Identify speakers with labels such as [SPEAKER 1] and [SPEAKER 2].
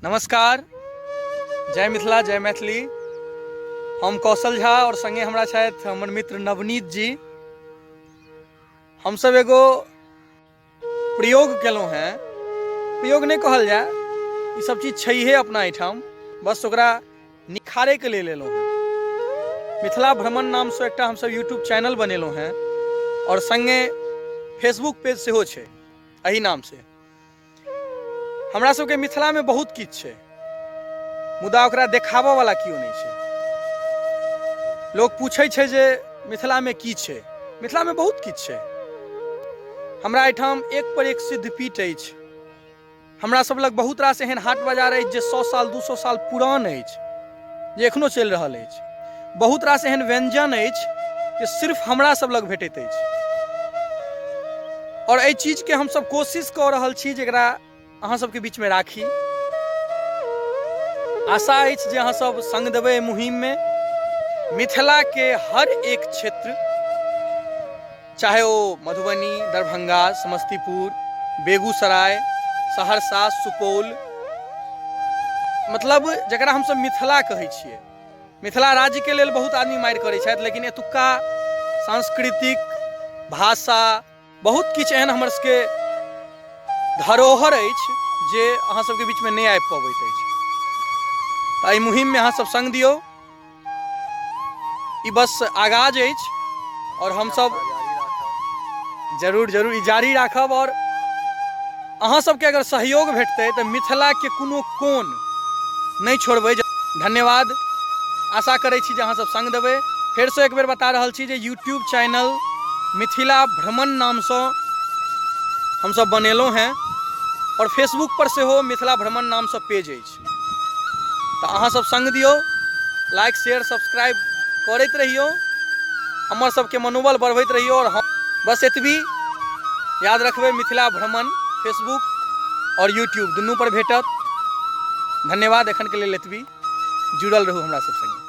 [SPEAKER 1] नमस्कार, जय मिथिला, जय मैथिली। हम कौशल झा और संगे हमरा छथि हमर मित्र नवनीत जी। हमसब एगो प्रयोग केलहुँ हेँ, प्रयोग नहि कहल जाय, ई सब चीज छैहे अपना एहिठाम, बस ओकरा निखारैके लेल एलहुँ हेँ। मिथिला भ्रमण नामसँ एकटा हमसब यूट्यूब चैनल बनेलहुँ हेँ और संगे फेसबुक पेज सेहो छै एहि नामसँ। हमरा सबके मिथिलामे बहुत किछु छै, मुदा ओकरा देखाबऽ वाला केओ नहि छै। लोक पूछै छै जे मिथिलामे की छै। मिथिलामे बहुत किछु छै। हमरा एहिठाम एक पर एक सिद्धपीठ अछि। हमरा सब लग बहुत रास एहन हाट बाजार अछि जे 100 साल 200 साल पुरान अछि, जे एखनो चलि रहल अछि। बहुत रास एहन व्यंजन अछि जे सिर्फ हमरा सब लग भेटैत अछि और एहि चीजके हमसब कोशिश कऽ रहल छी जेकरा अहाँ सबके बीचमे राखी। आशा अछि जे अहाँ सब संग देबै एहि मुहिममे। मिथिलाके हर एक क्षेत्र, चाहे ओ मधुबनी, दरभंगा, समस्तीपुर, बेगूसराय, सहरसा, सुपौल, मतलब जकरा हमसब मिथिला कहै छियै, मिथिला राज्यके लेल बहुत आदमी मारि करै छथि, लेकिन एतुक्का सांस्कृतिक भाषा बहुत किछु एहन हमर सबके धरोहर अछि जे अहाँ सबके बीचमे नहि आबि पबैत अछि। तऽ एहि मुहिममे अहाँ सब संग दियौ। ई बस आगाज अछि और हमसब जरूर जरूर ई जारी राखब और अहाँ सबके अगर सहयोग भेटतै तऽ मिथिलाके कोनो कोन नहि छोड़बै। धन्यवाद। आशा करै छी जे अहाँ सब संग देबै। फेरसँ एक बेर बता रहल छी जे यूट्यूब चैनल मिथिला भ्रमण नामसँ हमसब बनेलहुँ हेँ और फेसबुक पर सेहो मिथिला भ्रमण नामसँ पेज अछि। तऽ अहाँ सब संग दियौ, लाइक शेयर सब्सक्राइब करैत रहियौ, हमर सबके मनोबल बढ़बैत रहियौ। और हम बस एतबी याद रखबै, मिथिला भ्रमण फेसबुक और यूट्यूब दुनू पर भेटत। धन्यवाद। एखन के लेल एतबी। जुड़ल रहू हमरा सब संगे।